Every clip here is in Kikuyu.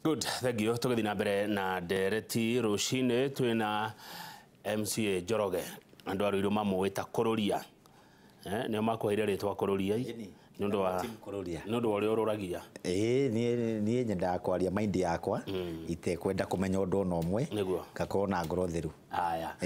Good, thank you. Tũgĩthiĩ na mbere na ndereti rũcinĩ twĩna MCA Njoroge. Andũ a Ruiru mamũĩ ta Kũrũria. Nĩo makũheire rĩtwa Kũrũria nĩ ũndũ wa nĩ ũndũ wa ũrĩa ũrũragia. Ĩĩ niĩ nyendaga kwaria mind yakwa itekwenda kũmenya ũndũ ona ũmwe, ngakorwo na ngoro theru. Haya.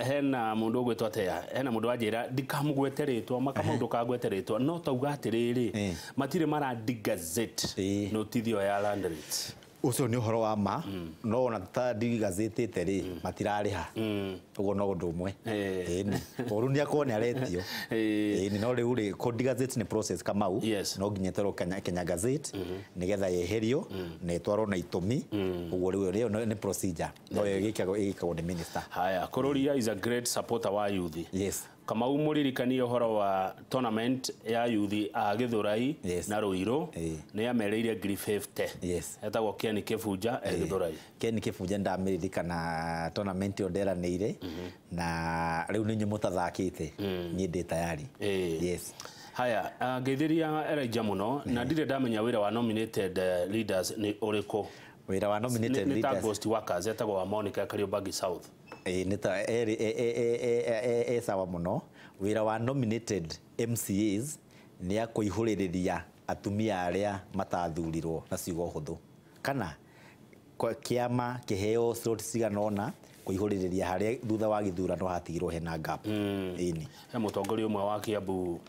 Hena mũndũ ũgwĩtwo atĩa? Hena mũndũ wanjĩra ndikamũgwete rĩtwa, Makamau ndũkangwete rĩtwa, no tauga atĩrĩrĩ, matirĩ mara digazette notithio ya land rates. Ũcio nĩ ũhoro wa ma, no ona tũtadigazetĩte rĩ, matirarĩha. Ũguo no ũndũ ũmwe. Ĩni. Ũru nĩ akorwo nĩ aretio. Ĩni, no rĩu rĩ, kũdigazette nĩ process Kamau. No nginya ĩtwarwo Kenya Gazette nĩgetha yeherio na ĩtwarwo na itũmi. Ũguo rĩu ĩyo nĩ procedure. No ĩgĩkagwo nĩ minister. Haya, Kũrũria is a great supporter wa youth. Yes. Kamau mũririkanie ũhoro wa tournament ya youth a Githurai na Ruiru nĩ amereire 50. Yes. Etagwo Ken Kĩbunja e Githurai. Ken Kĩbunja ndamĩririkana tournament ĩyo nderanĩire na rĩu nĩ inyuĩ mũtathakĩte. Niĩ ndĩ tayari. Yes. Haya, ngeithĩria Elijah mũno na ndirĩ ndamenya wĩra wa nominated leaders nĩ ũrĩkũ. Wĩra wa nominated leaders nĩ ta ghost workers etagwo wa Monica Kariobangi South. Nĩ ta sawa mũno. Wĩra wa nominated MCAs nĩ ya kũihũrĩrĩria atumia arĩa matathurirwo na ciugo hũthũ, kana kĩama kĩheo slot cigana ũna kũihũrĩrĩria harĩa thutha wa gĩthurano hatigirwo hena gap. Ĩni. He mũtongoria ũmwe wa Kiambu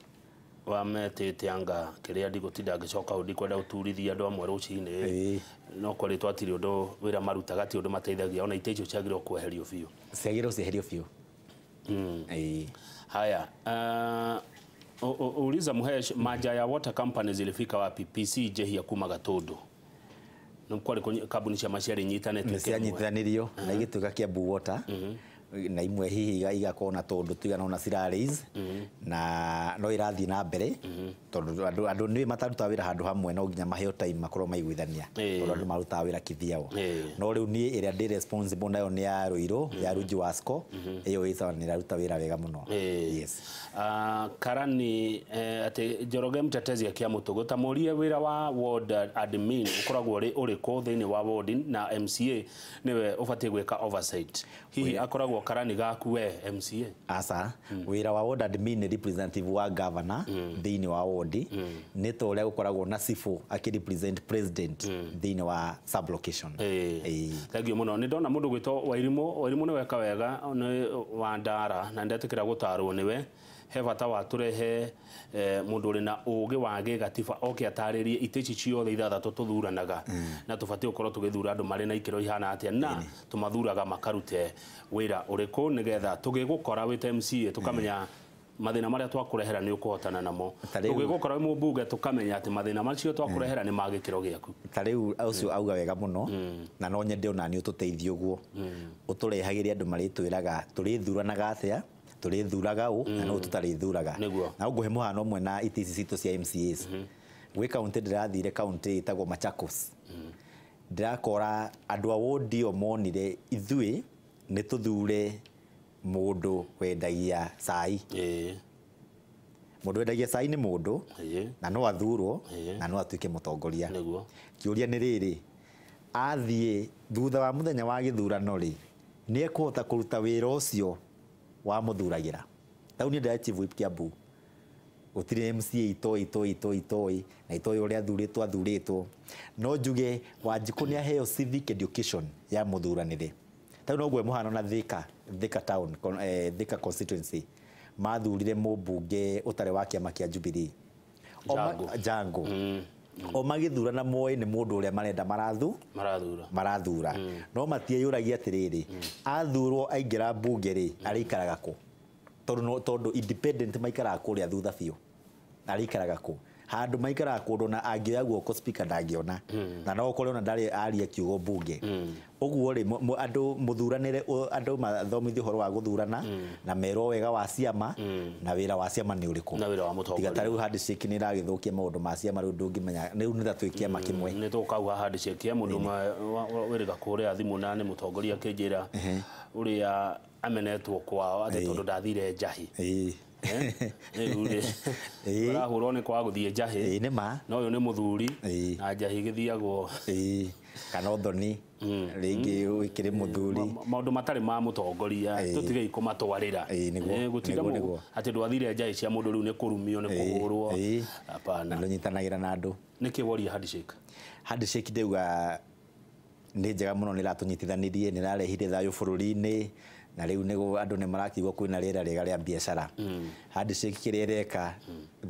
wametĩte anga kĩrĩa ndigũtinda ngĩcoka hau, ndikwenda gũturithia andũ amwe rũcinĩ, no kwarĩtwo hatirĩ ũndũ wĩra marutaga, ti ũndũ mateithagia, ona itĩ icio ciagĩrĩirwo kweherio biũ. Ciagĩrĩirwo cieherio biũ. Haya, uliza Muhesh, maja ya water company zilifika wapi? PC Jehia kuma Gatundu. Nĩ kwarĩ kambuni cia maciari nyitanĩte. Nĩ cianyitithanirio na igĩtuĩka Kiambu Water. Na imwe hihi igakorwo na tũndũ tũigana ũna cira raise na no irathiĩ na mbere tondũ andũ nĩ matarutaga wĩra handũ hamwe, no nginya maheo time makorwo maiguithania tondũ andũ marutaga wĩra kĩthiao. No rĩu niĩ ĩrĩa ndĩ responsible nayo nĩ ya Ruiru, ya Runji Wasco, ĩyo ĩ sawa, nĩ ĩraruta wĩra wega mũno. Yes. Karani atĩ Njoroge mtetezi akia Mũtũgũ, ta mũrie wĩra wa ward admin ũkoragwo ũrĩ ũrĩkũ thĩinĩ wa ward, na MCA nĩwe ũbatiĩ gwĩka oversight. Hihi akoragwo karani gaku we MCA? Asa, wĩra wa ward admin nĩ representative wa governor thĩinĩ wa ward, nĩ ta ũrĩa gũkoragwo na cibũ akĩ represent president thĩinĩ wa sub location. Thank you mũno. Nĩ ndona mũndũ gwĩtwo Wairimũ. Wairimũ nĩ weka wega, nĩ wa Ndara na ndetĩkĩra gũtarwo nĩwe. He bata wa tũrehe mũndũ ũrĩ na ũgĩ wa gĩgatiba oke atarĩrie itĩ ici ciothe ithathatũ tũthuranaga, na tũbatiĩ gũkorwo tũgĩthura andũ marĩ na ikĩro ihana atĩa, na tũmathuraga makarute wĩra ũrĩkũ, nĩgetha tũgĩgũkora wĩ ta MCA tũkamenya mathĩna marĩa twakũrehera nĩ ũkũhotana namo, tũgĩgũkora wĩ mũmbunge tũkamenya atĩ mathĩna macio twakũrehera nĩ ma gĩkĩro gĩaku. Ta rĩu ũcio auga wega mũno, na no nyende ona niĩ ũtũteithie ũguo, ũtũrehagĩre andũ marĩtwĩraga tũrĩthuranaga atĩa, tũrĩthuraga ũ na no tũtarĩthuraga. Na ngũhe mũhano ũmwe na itĩ ici citũ cia MCAs. Gwĩ kaunti ndĩrathire, kaunti ĩtagwo Machakos, ndĩrakora andũ a ward ĩyo monire ithuĩ nĩ tũthure mũndũ wendagia cai. Mũndũ wendagia cai nĩ mũndũ na no athurwo na no atuĩke mũtongoria. Kĩũria nĩ rĩrĩ, athiĩ thutha wa mũthenya wa gĩthurano rĩ, nĩ ekũhota kũruta wĩra ũcio wa mũthuragĩra? Tau niĩ ndĩra chief whip Kiambu, gũtirĩ MCA itoĩ itoĩ itoĩ itoĩ na itoĩ ũrĩa athurĩtwo athurĩtwo. No njuge Wanjikũ nĩ aheo civic education ya mũthuranĩre. Tau no ngwe mũhano na Thika, Thika town, Thika constituency, mathurire mũmbunge ũtarĩ wa kĩama kĩa Jubilee. Jango. O magĩthurana moĩ nĩ mũndũ ũrĩa marenda marathura. No matieyũragia atĩrĩrĩ, athurwo aingĩra mbunge rĩ, arĩikaraga kũ? Tondũ independent maikaraga kũrĩa thutha biũ. Arĩikaraga kũ? Handũ maikaraga kũndũ na angĩoya guoko speaker ndangĩona. Na no ũkore ona ndarĩ aria kiugo mbunge. Ũguo rĩ, andũ mũthuranĩre, andũ mathomithio ũhoro wa gũthurana na merwo wega wa ciama na wĩra wa ciama nĩ ũrĩkũ. Na wĩra wa mũtongoria. Tiga ta rĩu handshake nĩ ĩragĩthũkia maũndũ ma ciama, rĩu ndũngĩmenya, rĩu nĩ ta twĩ kĩama kĩmwe. Nĩ tũkauga handshake ya mũndũ ũmwe wĩrĩga kũrĩa thimũ na nĩ mũtongoria akĩnjĩra ũrĩa amenetwo kwao atĩ tondũ ndathire njahi. Rĩu rĩ ũrahũrwo nĩ kwaga gũthiĩ njahĩ. Nĩ ma. No ũyũ nĩ mũthuri na njahĩ gĩthiagwo kana ũthoni rĩngĩ wĩkĩre mũthuri. Maũndũ matarĩ ma mũtongoria tũtigei kũmatwarĩra. Gũtinda atĩ ndwathire njahĩ cia mũndũ rĩu nĩ kũrumio nĩ kũhũrwo. Hapana. Ndũnyitanagĩra na andũ. Nĩkĩ woria handshake? Handshake ndauga nĩ njega mũno, nĩ ĩratũnyitithanirie, nĩ ĩrarehire thayũ bũrũri-inĩ, na rĩu nĩguo andũ nĩ marakĩigua kwĩna rĩera rĩega rĩa biacara. Handshake kĩrĩa ĩreka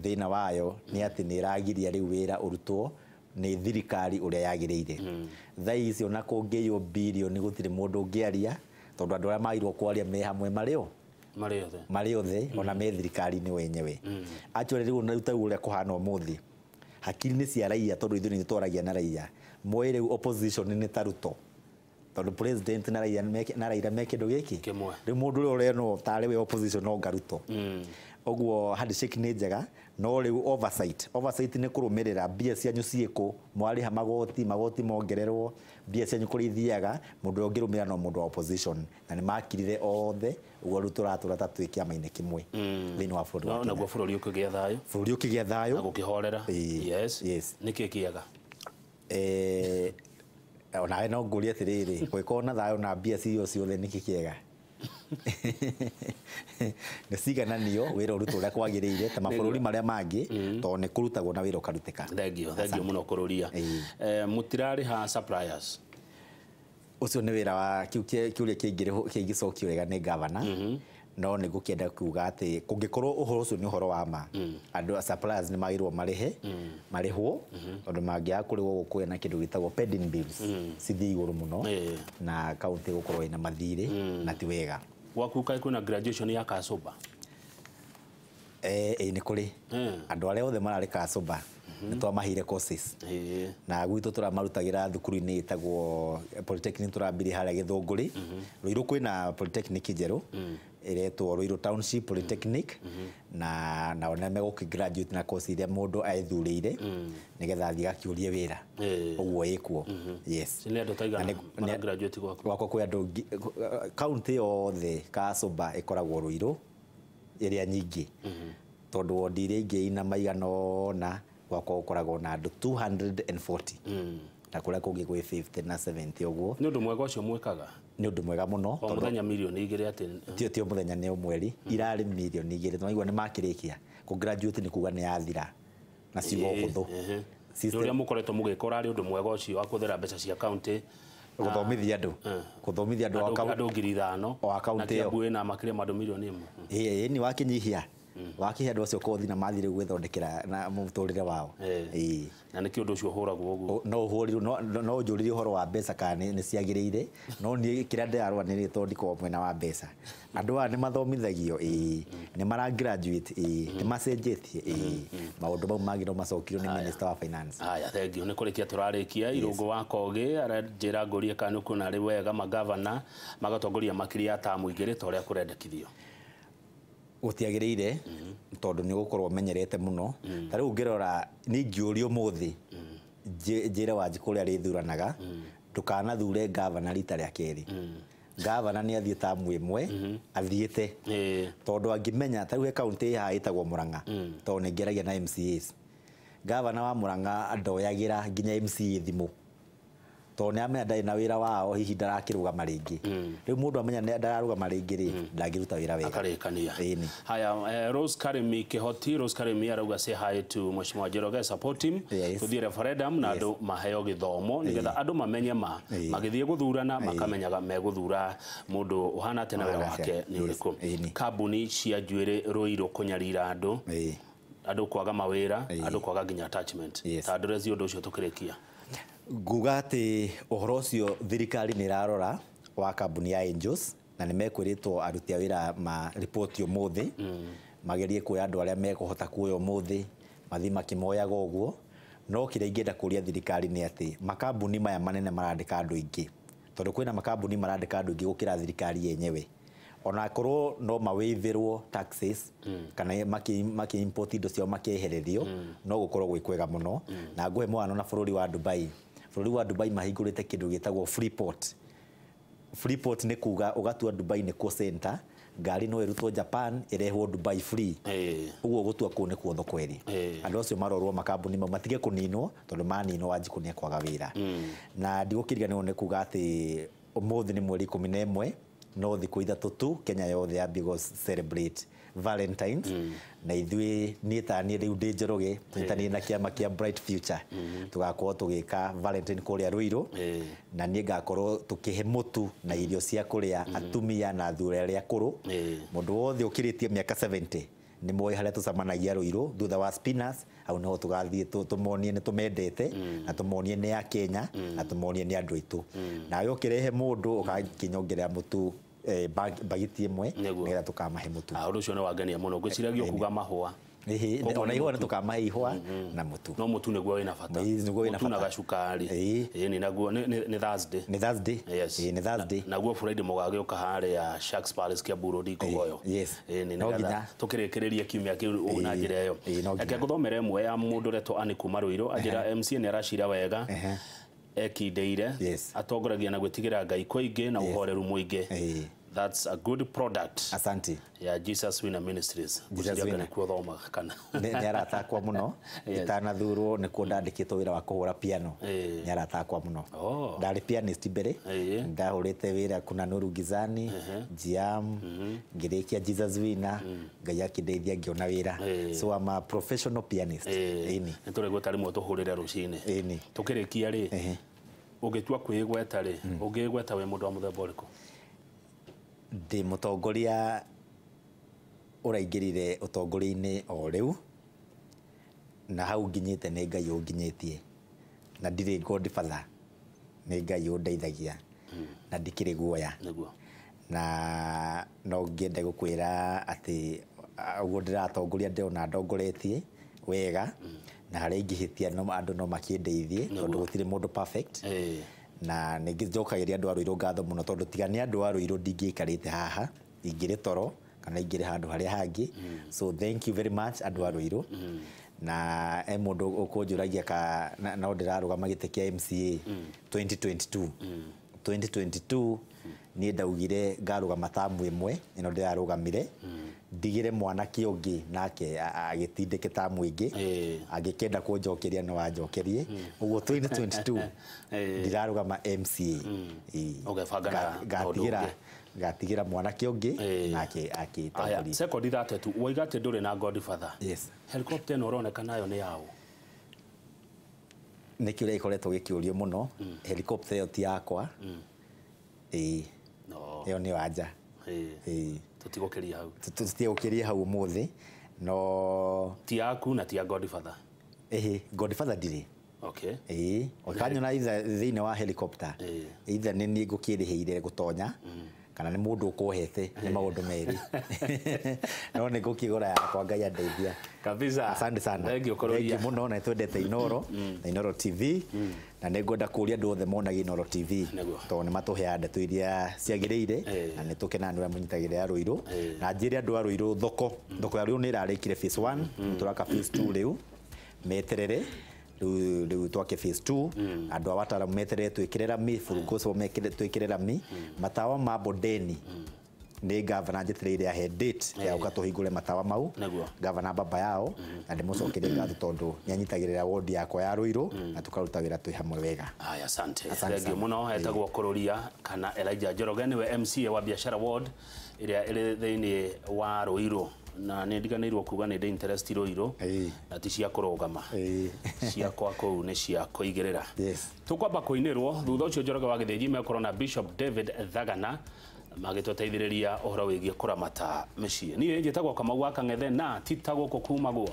thĩna wayo nĩ atĩ nĩ ĩragiria rĩu wĩra ũrutwo nĩ thirikari ũrĩa yagĩrĩire. Thaa ici ona kũngĩiywo birioni gũtirĩ mũndũ ũngĩaria, tondũ andũ arĩa magĩrĩirwo kwaria me hamwe marĩ o marĩ othe ona me thirikari-inĩ wenyewe. Actually rĩu ta ũrĩa kũhana ũmũthĩ hakiri-inĩ cia raia, tondũ ithuĩ nĩ twaragia na raia, moĩ rĩu opposition nĩ ta Ruto, tondũ president na raia na Raila me kĩndũ gĩkĩ kĩmwe. Rĩu mũndũ ũrĩa ũrenwo tarĩ we opposition no nga Ruto. Ũguo handshake nĩ njega, no rĩu oversight nĩ kũrũmĩrĩra mbia cianyu ciĩkũ, mwarĩha magoti, magoti mongererwo, mbia cianyu kũrĩa ithiaga, mũndũ ũrĩa ũngĩrũmĩrĩra no mũndũ wa opposition, na nĩ makirire othe. Ũguo rĩu tũratũra ta twĩ kĩama-inĩ kĩmwe thĩinĩ wa bũrũri wa Kenya. Naguo bũrũri ũkĩgĩa thayũ. Bũrũri ũkĩgĩa thayũ na gũkĩhorera. Yes. Nĩkĩ kĩega? Onawe no ngũrie atĩrĩrĩ, gũgĩkorwo na thayũ na mbia cirio ciothe nĩkĩ kĩega? Nĩ cigananio wĩra ũrutwo ũrĩa kwagĩrĩire ta mabũrũri marĩa mangĩ, tondũ nĩ kũrutagwo na wĩra ũkarutĩka. Thengiũ, thengiũ mũno kũrũria. Mũtirarĩha suppliers. Ũcio nĩ wĩra wa kĩũria kĩngĩcokio wega nĩ gavana. No nĩ ngũkĩenda kuga atĩ kũngĩkorwo ũhoro ũcio nĩ ũhoro wa ma, andũ a suppliers nĩ magĩrĩirwo marĩhe, marĩhwo, tondũ mangĩaga kũrĩhwo gũkũgĩa na kĩndũ gĩtagwo pending bills cithiĩ igũrũ mũno, na kaunti gũkorwo ĩna mathirĩ na ti wega. Gwaku kaĩ kwĩna graduation ya Kasũmba? Ĩĩ nĩ kũrĩ. Andũ arĩa othe mararĩ Kasũmba nĩ twamaheire courses. Na gwitũ tũramarutagĩra thukuru-inĩ ĩtagwo Polytechnic, tũrambirie harĩa Gĩthũngũri. Ruiru kwĩna Polytechnic njerũ ĩretwo Ruiru Township Polytechnic, na nao nĩ megũkĩ graduate na course iria mũndũ ethurĩire nĩgetha athiĩ gakĩũrie wĩra. Ũguo ĩkuo. Yes. Nĩ andũ ta aigana mara graduate gwaku? Gwakwa kwĩ andũ kaunti yothe Kasũmba ĩkoragwo Ruiru ĩrĩa nyingĩ, tondũ wondi iria ingĩ ina maigana ũna gwakwa gũkoragwo na andũ 240 na kũrĩa kũngĩ gwĩ 50 na 70 ũguo. Nĩ ũndũ mwega ũcio mwĩkaga? Nĩ ũndũ mwega mũno. O mũthenya mirioni igĩrĩ atĩ? Ti o mũthenya, nĩ o mweri. Irarĩ mirioni igĩrĩ, twaigua nĩ makĩrĩkia. Kũ graduate nĩ kuga nĩ yathira na ciugo hũthũ. Nĩ ũrĩa mũkoretwo mũgĩka ũrarĩ ũndũ mwega ũcio wa kũhũthĩra mbeca cia kaunti gũthomithia andũ, gũthomithia andũ andũ 5,000 o akaunti ĩyo. Na Kiambu ĩna makĩria ma andũ mirioni ĩmwe. Ĩĩ nĩ wakinyihia wakihe andũ acio kothi na mathire gwĩthondekera na mũtũrĩre wao. Na nĩkĩ ũndũ ũcio ũhũragwo ũguo? No ũhũrirwo, no ũnjũrĩrie ũhoro wa mbeca kana nĩ ciagĩrĩire, no niĩ kĩrĩa ndĩrarũa nĩ tondũ ndikoragwo mwena wa mbeca. Andũ aya nĩ mathomithagio, ĩĩ, nĩ mara graduate, ĩĩ, nĩ macenjetie, ĩĩ, maũndũ mau mangĩ no macokirio nĩ Minister wa Finance. Haya, thengiũ. Nĩ kũrĩkia tũrarĩkia. Irũngũ wa Kogĩ aranjĩra ngũrie kana nĩ kuona arĩ wega magavana magatongoria makĩria ya tamu igĩrĩ ta ũrĩa kũrendekithio. Gũtiagĩrĩire tondũ nĩ ũgũkorwo ũmenyerete mũno. Ta rĩu ũngĩrora niĩ ingĩũrio ũmũthĩ njĩre Wanjikũ ũrĩa arĩthuranaga, ndũkanathure gavana rita rĩa kerĩ. Gavana nĩ athiĩ tamu ĩmwe athiĩte, tondũ angĩmenya ta rĩu he kaunti ĩ haha ĩtagwo Murang'a, tondũ nĩ ngeragia na MCAs. Gavana wa Murang'a ndoyagĩra nginya MCA thimũ, tondũ nĩ amenya ndarĩ na wĩra wao, hihi ndarakĩrũgama rĩngĩ. Rĩu mũndũ amenya ndararũgama rĩngĩ rĩ, ndangĩruta wĩra wega. Akarĩkania. Haya, Rose Karimi Kĩhoti, Rose Karimi arauga say hi to Mheshimiwa Njoroge, support him. Tũthiĩ referendum na andũ maheo gĩthomo nĩgetha andũ mamenye ma magĩthiĩ gũthurana makamenyaga megũthura mũndũ ũhana atĩa na wĩra wake nĩ ũrĩkũ. Kambuni cia njuĩrĩ Ruiru kũnyarira andũ, andũ kwaga mawĩra, andũ kwaga nginya attachment. Ta address ũndũ ũcio tũkĩrĩkia. Nguga atĩ ũhoro ũcio thirikari nĩ ĩrarora wa kambuni ya Angels, na nĩ mekwĩrĩtwo aruti a wĩra ma ripoti ũmũthĩ, magerie kuoya andũ arĩa mekũhota kuoya ũmũthĩ, mathiĩ makĩmoyaga ũguo. No kĩrĩa ingĩenda kũria thirikari nĩ atĩ makambuni maya manene marandĩka andũ aingĩ, tondũ kwĩna makambuni marandĩka andũ aingĩ gũkĩra thirikari yenyewe. Onakorwo no mawĩthĩrwo taxes kana maki import indo ciao makĩehererio, no gũkorwo gwĩ kwega mũno. Na ngũhe mũhano na bũrũri wa Dubai. Bũrũri wa Dubai mahingũrĩte kĩndũ gĩtagwo Freeport. Freeport nĩ kuga ũgatua Dubai nĩ kuo center, Ngari no ĩrutwo Japan ĩrehwo Dubai free. Ũguo gũtua kũu nĩkuo thoko ĩrĩ. Andũ acio marorwo makambuni mau matige kũninwo, tondũ maninwo Wanjikũ nĩ ekwaga wĩra. Na ndigũkĩriganĩrwo nĩ kuga atĩ ũmũthĩ nĩ mweri 11, no thikũ 3 tu Kenya yothe yambie gũ celebrate Valentines. Na ithuĩ niĩ ta niĩ rĩu ndĩ Njoroge, tũnyitanĩire na kĩama kĩa Bright Future, tũgakorwo tũgĩka Valentine kũrĩa Ruiru. Na niĩ ngakorwo tũkĩhe mũtu na irio cia kũrĩa atumia na athuri arĩa akũrũ. Mũndũ wothe ũkĩrĩtie mĩaka 70 nĩ moĩ harĩa tũcemanagia Ruiru thutha wa Spinners, hau niho tũgathiĩ tũmonie nĩ tũmendete, na tũmonie nĩ a Kenya, na tũmonie nĩ andũ aitũ. Nawe ũkĩrehe mũndũ ũgakinyongerera mũtu bagiti ĩmwe nĩgetha tũkamahe mũtu. Ũndũ ũcio nĩ wangenia mũno. Ngwĩciragia ũkuga mahũa. Ona ihũa nĩ tũkamahe ihũa na mũtu. No mũtu nĩguo wĩna bata. Mũtu na gacukari. Ĩĩ, naguo nĩ Thursday. Nĩ Thursday. Ĩĩ, nĩ Thursday. Naguo Friday mũgagĩũka harĩa Sharks Palace Kiambu Road Ikogoyo. Ĩĩ, nĩgetha tũkĩrĩkĩrĩrie kiumia kĩu na njĩra ĩyo. Reke ngũthomere ĩmwe ya mũndũ ũretwo Annie kuma Ruiru, anjĩra MCA nĩ aracira wega. Ekindeire, atongoragia na gwĩtigĩra Ngai kũingĩ na ũhoreru mũingĩ. That's a good product. Asante. Ya Jesus Winner Ministries. Jesus Winner. Nĩkuo thomaga kana. Nĩ aratakwa mũno. Itanathurwo nĩkuo ndandĩkĩtwo wĩra wa kũhũra piano. Nĩ aratakwa mũno. Ndarĩ pianist mbere. Ndahũrĩte wĩra kuna Nuru Gizani, Jiam, ngĩrĩkia Jesus Winner, Ngai akĩndeithia ngĩona wĩra. So I'm a professional pianist. Ĩni. Nĩ tũrĩgweta rĩmwe tũhũrĩre rũcinĩ. Ĩni. Tũkĩrĩkia rĩ, ũngĩtua kwĩgweta rĩ, ũngĩgweta wĩ mũndũ wa mũthemba ũrĩkũ? Ndĩ mũtongoria ũraingĩrire ũtongoria-inĩ o rĩu, na hau nginyĩte nĩ Ngai ũnginyĩtie, na ndirĩ godfather, nĩ Ngai ũndeithagia, na ndikĩrĩ guoya. Na no ngĩende gũkwĩra atĩ ũguo ndĩratongoria ndĩrona ndongoretie wega, na harĩa ingĩhĩtia andũ no makĩndeithie, tondũ gũtirĩ mũndũ perfect. Na nĩ njokagĩria andũ a Ruiru ngatho mũno, tondũ tiga nĩ andũ a Ruiru ndingĩikarĩte haha, ingĩrĩ toro kana ingĩrĩ handũ harĩa hangĩ. So thank you very much andũ a Ruiru. Na he mũndũ ũkũnjũragia ka no ndĩrarũgama gĩtĩ kĩa MCA 2022. 2022 niĩ ndaugire ngarũgama tamu ĩmwe ĩno ndĩrarũgamire, ndigire mwanake ũngĩ nake agĩtindĩke tamu ĩngĩ, angĩkĩenda kũnjokeria no anjokerie. Ũguo 2022 ndirarũgama MCA. Ngatigĩra mwanake ũngĩ nake akĩtongoria. Sekondi 32 waiga atĩ ndũrĩ na godfather. Yes. Helicopter ĩno ũroneka nayo nĩ yaũ? Nĩ kĩũria gĩkoretwo gĩkĩũrio mũno. Helicopter ĩyo ti yakwa. Ĩĩ. Ĩyo nĩ wanja. Ĩĩ. Tũtigũkĩria hau. Tũtigũkĩria hau ũmũthĩ. No ti yaku na ti ya godfather. Ĩhĩ, godfather ndirĩ. Okay. Ĩĩ, ũkanyona either thĩinĩ wa helicopter, either nĩ niĩ ngũkĩrĩhĩire gũtonya, kana nĩ mũndũ ũkũhete, nĩ maũndũ merĩ. No nĩ ngũkĩgũra yakwa, Ngai andeithia. Kabisa. Asante sana. Thank you kũrũria. Thank you mũno, na twendete Inooro na Inooro TV. Na nĩ ngwenda kũũria andũ othe monaga Inooro TV, tondũ nĩ matũheaga ndeto iria ciagĩrĩire, na nĩ tũkenaga nĩ ũrĩa mũnyitagĩrĩra Ruiru. Na njĩre andũ a Ruiru thoko ya Ruiru nĩ ĩrarĩkire phase 1, tũraka phase 2 rĩu, meterere rĩu twake phase 2. Andũ a wataalamu meterere twĩkĩre rami, Furugoso twĩkĩre rami, matawa ma Bondeni nĩ gavana njetereire ahe date ya gũka tũhingũre matawa mau. Gavana baba yao, na ndĩmũcokerie ngatho tondũ nĩ anyitagĩrĩra wodi yakwa ya Ruiru, na tũkaruta wĩra twĩ hamwe wega. Aya, asante. Thank you mũno. Etagwo Kũrũria kana Elijah Njoroge, nĩwe MCA wa Biashara Ward ĩrĩa ĩrĩ thĩinĩ wa Ruiru. Na nĩ ndiganĩirwo kuga nĩ ndĩ interest Ruiru, na ti cia kũrũgama, ciakwa kũu nĩ cia kũigĩrĩra. Tũkwamba kũinĩrwo thutha ũcio Njoroge wa Gĩthĩnji mekorwo na Bishop David Thagana magĩtũteithĩrĩria ũhoro wĩgiĩ kũramata mĩciĩ. Niĩ njĩtagwo Kamau wa Kang'ethe, na ti ta gũkũ kumagwo.